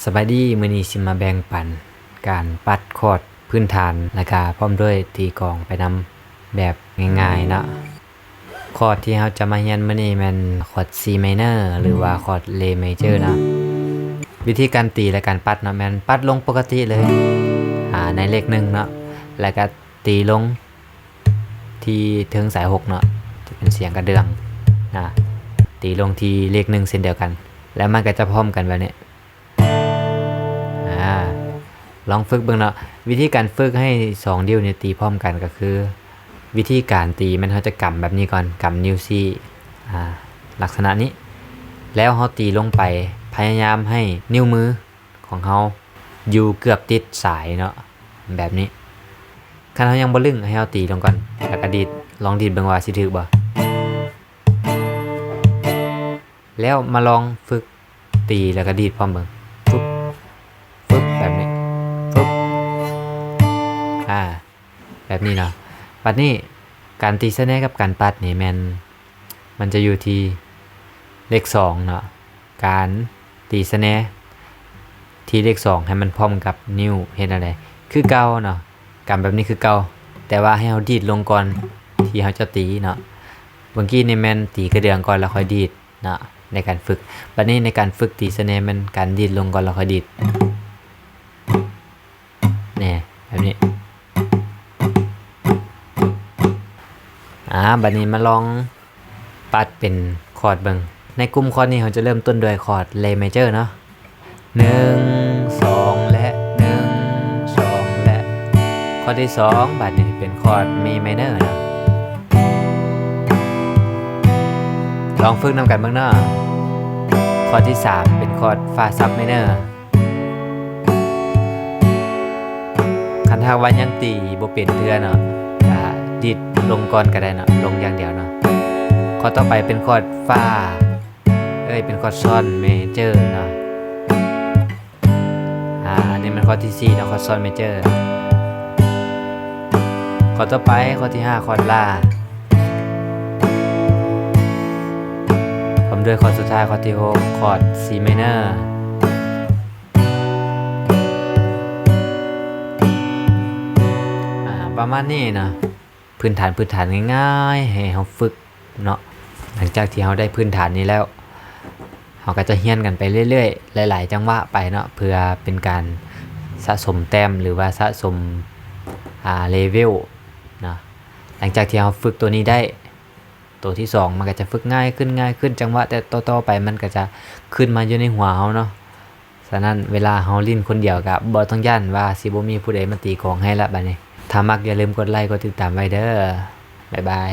ສະບາຍດີ, ມື້ນີ້ຊິມາແບ່ງປັນການປັດຄອດພື້ນຖານ ແລະກະພ້ອມດ້ວຍຕີກອງໄປນຳແບບງ່າຍໆເນາະ. ຄອດທີ່ເຮົາຈະມາຮຽນມື້ນີ້ແມ່ນຄອດ C minor ຫຼືວ່າຄອດ Re major ເນາະ. ວິທີການຕີ ແລະ ການປັດເນາະ ແມ່ນປັດລົງປົກກະຕິເລີຍ ອາ ໃນເລກໜຶ່ງເນາະ ແລະກະຕີລົງທີ່ເທິງສາຍຫົກເນາະ ຈະເປັນສຽງກະເດືອງນະ ຕີລົງທີ່ເລກໜຶ່ງເຊັ່ນດຽວກັນ ແລ້ວມັນກະຈະພ້ອມກັນແບບນີ້. ອາ ລອງຝຶກເບິ່ງເນາະ. ວິທີການຝຶກໃຫ້ສອງນິ້ວນີ້ຕີພ້ອມກັນກະຄື ວິທີການຕີແມ່ນເຮົາຈະກຳແບບນີ້ກ່ອນ, ກຳນິ້ວຊີ້ ອາ ລັກສະນະນີ້ ແລ້ວເຮົາຕີລົງໄປ, ພະຍາຍາມໃຫ້ນິ້ວມືຂອງເຮົາຢູ່ເກືອບຕິດສາຍເນາະ ແບບນີ້. ຄັນເຮົາຍັງບໍ່ລຶ້ງ ໃຫ້ເຮົາຕີລົງກ່ອນ ແລ້ວກະດີດ, ລອງດີດເບິ່ງວ່າຊິຖືກບໍ່. ແລ້ວມາລອງຝຶກຕີ ແລ້ວກະດີດພ້ອມເບິ່ງ ຟຶບ ຟຶບ ແບບນີ້ ຟຶບ ອາ ແບບນີ້ເນາະ. ບັດນີ້ການຕີສະແນກັບການປັດນີ້ແມ່ນ ມັນຈະຢູ່ທີ່ເລກສອງເນາະ. ການຕີສະແນທີ່ເລກສອງໃຫ້ມັນພ້ອມກັບນິ້ວ ເຮັດແນວໃດ? ຄືເກົ່າເນາະ, ກຳແບບນີ້ຄືເກົ່າ ແຕ່ວ່າໃຫ້ເຮົາດີດລົງກ່ອນທີ່ເຮົາຈະຕີເນາະ. ເມື່ອກີ້ນີ້ແມ່ນຕີກະເດືອງກ່ອນແລ້ວຄ່ອຍດີດເນາະ ໃນການຝຶກ. ບັດນີ້ໃນການຝຶກຕີສະແນແມ່ນການດີດລົງກ່ອນແລ້ວຄ່ອຍດີດ ແນ່ ແບບນີ້. ອາ ບັດນີ້ມາລອງປັດເປັນຄອດເບິ່ງ. ໃນກຸ່ມຄອດນີ້ເຮົາຈະເລີ່ມຕົ້ນດ້ວຍຄອດ Re major ເນາະ ໜຶ່ງ ສອງ ແລະ ໜຶ່ງ ສອງ ແລະ ຄອດທີສອງ ບາດນີ້ເປັນຄອດ Mi minor ເນາະ. ລອງຝຶກນຳກັນເບິ່ງເນາະ. ຄອດທີສາມເປັນຄອດ Fa sharp minor. ຄັນຖ້າວ່າຍັງຕີບໍ່ເປັນເທື່ອເນາະ ກະດີດລົງກ່ອນກະໄດ້ເນາະ, ລົງຢ່າງດຽວເນາະ. ຄອດຕໍ່ໄປເປັນຄອດ Fa ເອີຍ ເປັນຄອດ Sol major ເນາະ. ອາ ອັນນີ້ແມ່ນຄອດທີສີ່ເນາະ, ຄອດ Sol major. ຄອດຕໍ່ໄປ ຄອດທີຫ້າ ຄອດ La ພ້ອມດ້ວຍຄອດສຸດທ້າຍ ຄອດທີຫົກ ຄອດ C minor. ອາ ປະມານນີ້ເນາະ, ພື້ນຖານ ພື້ນຖານງ່າຍໆ ໃຫ້ເຮົາຝຶກເນາະ. ຫຼັງຈາກທີ່ເຮົາໄດ້ພື້ນຖານນີ້ແລ້ວ ເຮົາກະຈະຮຽນກັນໄປເລື້ອຍໆ ຫຼາຍໆຈັງຫວະໄປເນາະ ເພື່ອເປັນການສະສົມແຕ້ມ ຫຼືວ່າສະສົມ ອາ ເລເວວເນາະ. ຫຼັງຈາກທີ່ເຮົາຝຶກໂຕນີ້ໄດ້ ໂຕທີສອງມັນກະຈະຝຶກງ່າຍຂຶ້ນ ງ່າຍຂຶ້ນ, ຈັງຫວະແຕ່ຕໍ່ໆໄປມັນກະຈະຂຶ້ນມາຢູ່ໃນຫົວເຮົາເນາະ. ສະນັ້ນເວລາເຮົາຫຼິ້ນຄົນດຽວກະບໍ່ຕ້ອງຢ້ານວ່າຊິບໍ່ມີຜູ້ໃດມາຕີກອງໃຫ້ລະ. ບາດນີ້ຖ້າມັກຢ່າລືມກົດໄລກ໌ ກົດຕິດຕາມໄວ້ເດີ. ບາຍບາຍ.